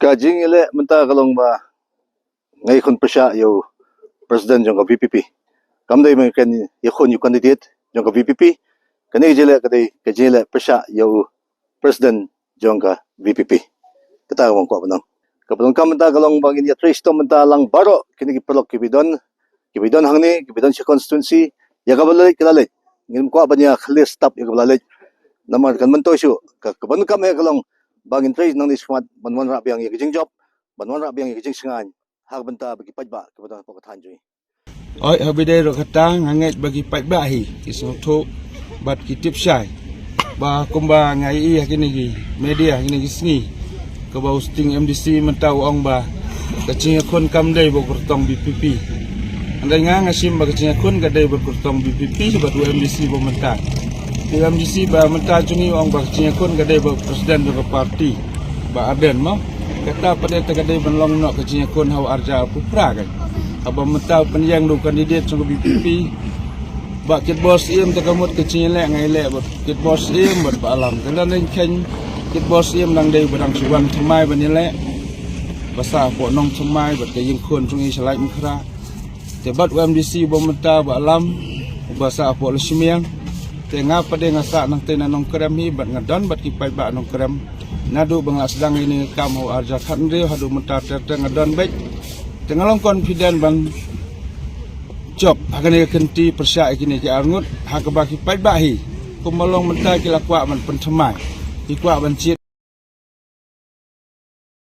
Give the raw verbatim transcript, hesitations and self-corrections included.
Ka jingïaleh mynta ka long ba nga ïakhun pyrshah ïa u president jong ka VPP. Kam dei ba nga ïakhun ïa u candidate jong ka VPP. Kane ka jingïaleh ka dei ka jingïaleh pyrshah ïa u president jong ka VPP. Kata ka ba nga kwah ban ong. Ka ba donkam mynta ka long ba ngin ïatrei shitom mynta lang baroh kine ki paralok kiba don, kiba don hangne, kiba don sha constituency, ïa kaba la leit ka la leit. Ngim kwah ban ïa khleh stap ïa kaba la leit. Namar kan myntoi shuh, ka, ka ba donkam eh ka long ba ngin trei nangne shakhmat ban wanrah biang ïa ka jingjop, ban wanrah biang ïa ka jingshngaiñ ha ka bynta ba ki paidbah kiba don hapoh ka thaiñ jong ngi. Oi, ha ba dei ruh kata nga ngeit ba ki paidbah hi ki sngewthuh bad ki tip shai ba kumba nga ïohi ha kine ki media ha kine ki sngi, kaba u sting MDC mynta u ong ba ka jingïakhun kam dei bad u kyrtong VPP. Hynrei nga nga shim ba ka jingïakhun ka dei bad u kyrtong VPP bad u MDC ba mynta. Te u MDC ba mynta jong ngi u ong ba ka jingïakhun ka dei bad u president jong ka party, Bah Ardent mo. Kata pat te ka dei ban long noh ka jingïakhun ha u arhajar arphew phra kan. Haba mynta u pynïeng da u candidate jong ka VPP, Bah Kitbor Syiem, te ka mut ka jingïaleh nga ïaleh bad Kitbor Syiem bad Bah Alam. Te lada ngin kheiñ, Kitbor Syiem dang dei ba dang shu wan thymmai ban ïaleh, ba sah hapoh Nongthymmai bad ka ïingkhun jong ngi sha Laitumkhrah. Te bad u MDC ba mynta, Bah Alam, ba sah hapoh Lashmiang. Te nga pat de nga sah nangtei na Nongkrem hi bad nga don bad ki paidbah Nongkrem naduh ba nga la sdang ïa kane ka kam ha u arhajar khathynriew haduh mynta ter ter nga don beit. Te nga long confident ban jop ha kane ka kynti pyrshah ïa kine ki arngut ha kaba ki paidbah hi, kumba long mynta, ki la kwah ban pynthymmai, ki kwah ban jied